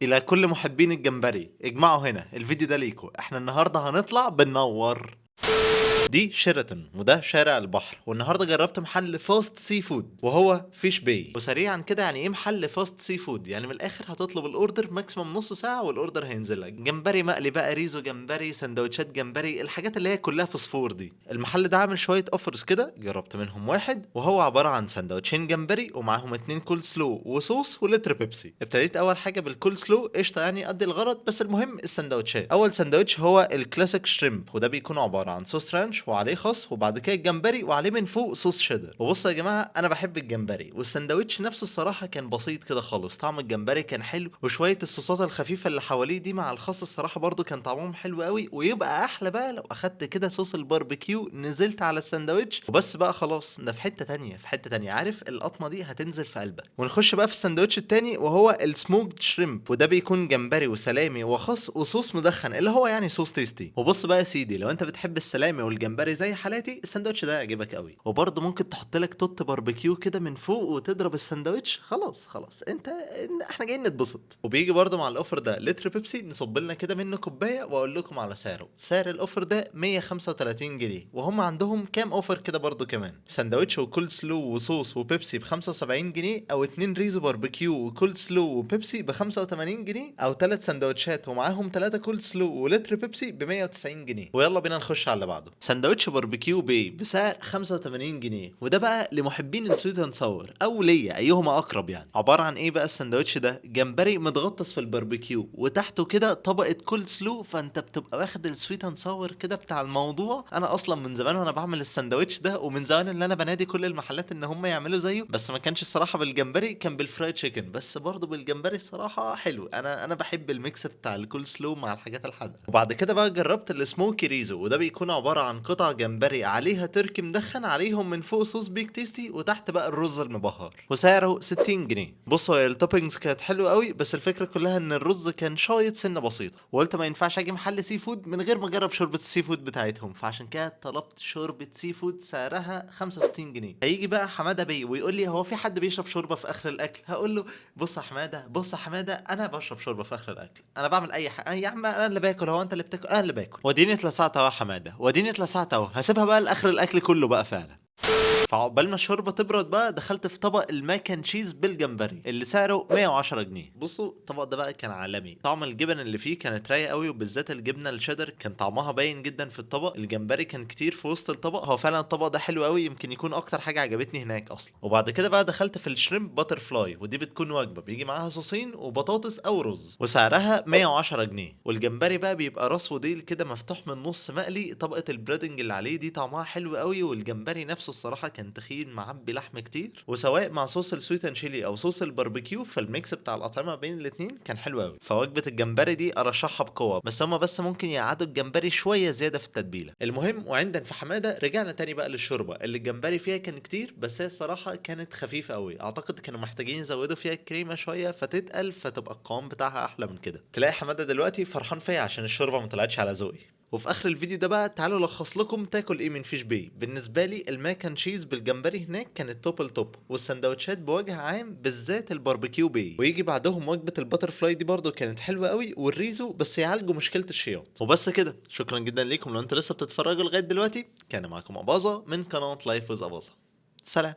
الى كل محبين الجمبري، اجمعوا هنا، الفيديو ده ليكو. احنا النهارده هنطلع بننور. دي شيراتون وده شارع البحر، والنهارده جربت محل fast seafood وهو Fish Bay. وسريعا كده، يعني ايه محل fast seafood؟ يعني من الاخر هتطلب ال order maximum نص ساعة وال order هينزل لك. جمبري مقلي بقى، ريزو جمبري، سندوتشات جمبري، الحاجات اللي هي كلها فوسفور دي. المحل ده عامل شوية offers كده، جربت منهم واحد وهو عبارة عن سندوتشين جمبري ومعاهم 2 كول سلو وصوص ولتر بيبسي. ابتديت اول حاجة بالكول سلو، قشطه يعني قد الغرض، بس المهم السندوتشات. اول سندوتش هو ال classic shrimp، وده بيكون عبارة عن صوص ranch وعليه خس وبعد كده الجمبري وعليه من فوق صوص شيدر. وبصوا يا جماعه، انا بحب الجمبري، والسندوتش نفسه الصراحة كان بسيط كده خالص، طعم الجمبري كان حلو، وشوية الصوصات الخفيفة اللي حواليه دي مع الخس الصراحة برضو كان طعمهم حلو قوي. ويبقى احلى بقى لو اخدت كده صوص الباربيكيو نزلت على السندوتش وبس بقى خلاص، ده في حتة تانية، في حتة تانية، عارف القطمه دي هتنزل في قلبك. ونخش بقى في السندوتش التاني وهو ال smoked shrimp، وده بيكون جمبري وسلامي وخس وصوص مدخن اللي هو يعني صوص tasty. وبص بقى يا سيدي، لو انت بتحب السلامي والجمبري زي حالاتي، السندوتش ده يعجبك قوي. وبرضه ممكن تحط لك توت باربيكيو كده من فوق وتضرب السندوتش، خلاص خلاص انت احنا جايين نتبسط. وبيجي برضه مع ال offer ده لتر بيبسي، نصب لنا كده منه كوبايه. واقول لكم على سعره، سعر ال offer ده 135 جنيه. وهم عندهم كام offer كده برضه كمان، سندوتش وكول سلو وصوص وبيبسي ب 75 جنيه، او 2 ريزو باربيكيو وكول سلو وبيبسي ب 85 جنيه، او 3 سندوتشات ومعاهم 3 كول سلو ولتر بيبسي ب 190 جنيه. ويلا بينا نخش على اللي بعده، سندوتش barbecue bay بسعر 85 جنيه، وده بقى لمحبين ال sweet and sour او ليا، ايهما اقرب يعني. عبارة عن ايه بقى السندوتش ده؟ جمبري متغطس في الباربيكيو وتحته كده طبقه كول سلو، فانت بتبقى واخد ال sweet and sour كده بتاع الموضوع. انا اصلا من زمان وانا بعمل السندوتش ده، ومن زمان ان انا بنادي كل المحلات ان هم يعملوا زيه، بس ما كانش الصراحة بالجمبري، كان بال fried chicken، بس برضه بالجمبري الصراحة حلو. انا بحب ال mix بتاع الكول سلو مع الحاجات الحادقه. وبعد كده بقى جربت ال smoky ريزو، وده بيكون عبارة عن قطع جمبري عليها تركي مدخن، عليهم من فوق صوص Big Tasty، وتحت بقى الرز المبهر، وسعره 60 جنيه. بصوا، هي ال toppings كانت حلوة قوي، بس الفكرة كلها ان الرز كان شايط سنة بسيطه. وقلت ما ينفعش اجي محل seafood من غير ما اجرب شوربة ال seafood بتاعتهم، فعشان كده طلبت شوربة seafood سعرها 65 جنيه. هيجي بقى حمادة بيه ويقول لي: هو في حد بيشرب شوربة في اخر الاكل؟ هقول له: بص يا حماده، بص يا حماده، انا بشرب شوربة في اخر الاكل، انا بعمل اي حاجة يا عم، انا اللي باكل، هو انت اللي بتاكل؟ انا اللي باكل. واديني اتلسعت اهو يا حماده، واديني اتلسعت اهو، هسيبها بقى لاخر الاكل كله بقى فعلا. فعقبال ما الشوربة تبرد بقى، دخلت في طبق ال mac and cheese بالجمبري اللي سعره 110 جنيه. بصوا، الطبق ده بقى كان عالمي، طعم الجبن اللي فيه كانت رايقة قوي، وبالذات الجبنة الشيدر كان طعمها باين جدا في الطبق. الجمبري كان كتير في وسط الطبق. هو فعلا الطبق ده حلو قوي، يمكن يكون اكتر حاجة عجبتني هناك اصلا. وبعد كده بقى دخلت في ال shrimp butterfly، ودي بتكون وجبة بيجي معاها صوصين وبطاطس او رز، وسعرها 110 جنيه. والجمبري بقى بيبقى راس وديل كده مفتوح من النص مقلي، طبقه ال breading اللي عليه دي طعمها حلو قوي، والجمبري نفسه الصراحة كان تخين معبي لحم كتير، وسواء مع صوص ال sweet and chili او صوص الباربيكيو، فال mix بتاع الاطعمة بين الاتنين كان حلو قوي. فوجبه الجمبري دي ارشحها بقوه، بس هما بس ممكن يقعدوا الجمبري شوية زيادة في التتبيله. المهم، وعندنا في حمادة رجعنا تاني بقى للشوربه اللي الجمبري فيها كان كتير، بس هي الصراحة كانت خفيفة قوي. اعتقد كانوا محتاجين يزودوا فيها الكريمة شوية فتتقل، فتبقى القوام بتاعها احلى من كده. تلاقي حمادة دلوقتي فرحان فيا عشان الشوربة ما طلعتش على ذوقي. وفي اخر الفيديو ده بقى تعالوا الخص لكم تاكل ايه من Fish Bay. بالنسبة لي ال mac and cheese بالجمبري هناك كانت top ال top، والسندوتشات بوجه عام بالذات ال barbecue bay، ويجي بعدهم وجبة ال butterfly دي برضو كانت حلوة قوي، والريزو، بس يعالجوا مشكلة الشياط. وبس كده، شكرا جدا ليكم لو انتوا لسه بتتفرجوا لغاية دلوقتي. كان معاكم اباظة من قناة Life with اباظه. سلام.